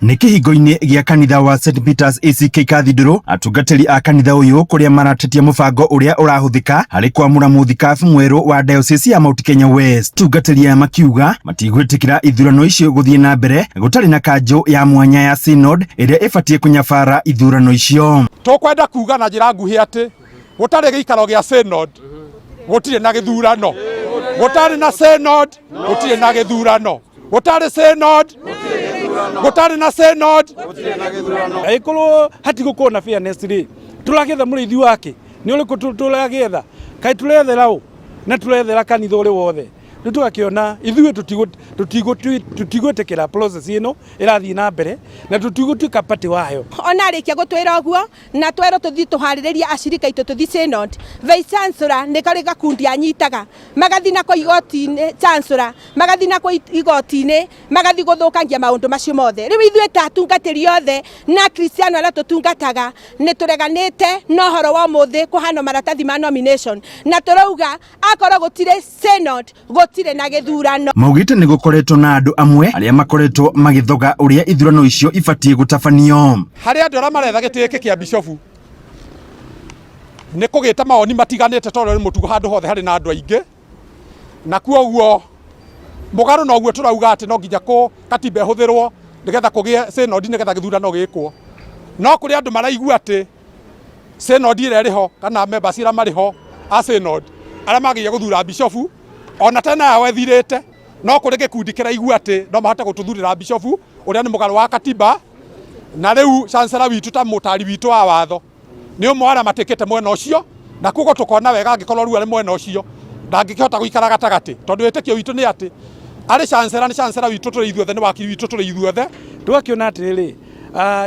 Nĩ kĩhingo-inĩ gĩa kanitha wa St Peters ACK Cathedral, atungatĩri a kanitha ũyũ kũrĩa maratetia mũbango ũrĩa ũrahũthĩka harĩ kwamũra mũthikabu mwerũ wa diocese ya Mount Kenya West. Atungatĩri aya makiuga matigwĩtĩkĩra ithurano icio gũthiĩ na mbere gũtarĩ na kanjũ ya mwanya ya synod ĩrĩa ĩbatiĩ kũnyabara ithurano icio. Tũkwenda kuga na njĩra nguhĩ atĩ gũtarĩ gĩikaro gĩa synod gũtirĩ na gĩthurano, gũtarĩ na synod gũtirĩ na gĩthurano, gũtarĩ synod, gũtarĩ na synod. Angĩkorwo hatigũkorwo na fairness rĩ, tũragetha mũrĩithi wake nĩ ũrĩkũ? Tũragĩetha kaĩ tũrethera ũ na tũrethera kanitha ũrĩ wothe? Rĩu tũgakĩona ithuĩ tũtigwĩtĩkĩra process ĩno ĩrathiĩ na mbere na tũtigũtuĩka party wayo. Ona arĩkia gũtwĩra ũguo na twerwo tũthiĩ tũharĩrĩrie acirika aitũ tũthiĩ synod, vice chancellor nĩ karĩ gakundi anyitaga magathi nako igoti-inĩ, chancellor magathi nako igoti-inĩ, magathi gũthũkangia maũndũ macio mothe. Rĩu ithuĩ ta atungatĩri othe na akristiano arĩa tũtungataga nĩ tũreganĩte na ũhoro wa ũmũthĩ kũhana maratathi ma nomination, na tũrauga akorwo gũtirĩ synod gũtirĩ na gĩthurano. Maugĩte nĩ gũkoretwo na andũ amwe arĩa makoretwo magĩthoga ũrĩa ithurano icio ibatiĩ gũtabanio. Harĩ andũ arĩa maretha gĩtĩ gĩkĩ kĩa bishofu nĩ kũgĩte mawoni matiganĩte, tondũ nĩ mũtugo handũ hothe harĩ na andũ aingĩ, na kuoguo mũgarũ noguo tũrauga atĩ no nginya kũ katiba ĩhũthĩrwo nĩgetha kũgĩe synod nĩgetha gĩthurano gĩkwo. No kũrĩ andũ maraigua atĩ synod ĩrĩa ĩrĩ ho kana members arĩa marĩ ho a synod arĩa magĩrĩire gũthura bishofu ona tena yao ĩthirĩte, no kũrĩ gĩkundi kĩraigua atĩ no mahote gũtũthurĩra bishofu ũrĩa nĩ mũgarũ wa katiba. Na rĩu chancellor witũ ta mũtari witũ wa watho nĩ ũmwe arĩa matĩkĩte mwena ũcio, na koguo tũkona wega angĩkorwo rĩu arĩ mwena ũcio ndangĩkĩhota gũikara gatagatĩ, tondũ wĩtĩkio witũ nĩ atĩ arĩ chancellor nĩ chancellor witũ tũrĩ ithuothe, nĩ wakiri witũ tũrĩ ithuothe. Tũgakĩona atĩrĩrĩ,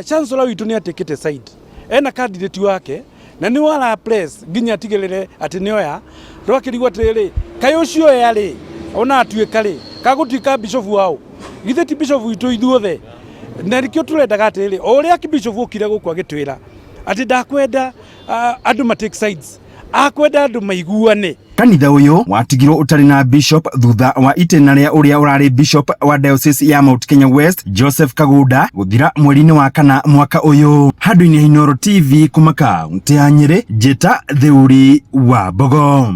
chancellor witũ nĩ atĩkĩte side, ena candidate wake na nĩ ara press nginya atigĩrĩre atĩ nĩ oya. Twakĩrigwo atĩrĩrĩ, kaĩ ũcio oya rĩ, ona atuĩka rĩ, kagũtuĩka bishop wao? Githĩ ti bishop witũ ithuothe? Na nĩkĩo tũrendaga atĩrĩrĩ, o ũrĩa bishop okire gũkũ agĩtwĩra atĩ ndakwenda andũ ma take sides, akwenda andũ maiguane. Kanitha ũyũ watigirwo ũtarĩ na bishop thutha wa itĩna rĩa ũrĩa ũrarĩ bishop wa diocese ya Mount Kenya West Joseph Kagunda gũthira mweri-inĩ wa kana mwaka ũyũ. Handũ-inĩ ha Inooro TV kuma kaunti ya Nyĩrĩ, Njĩta Theuri wa Mbogo.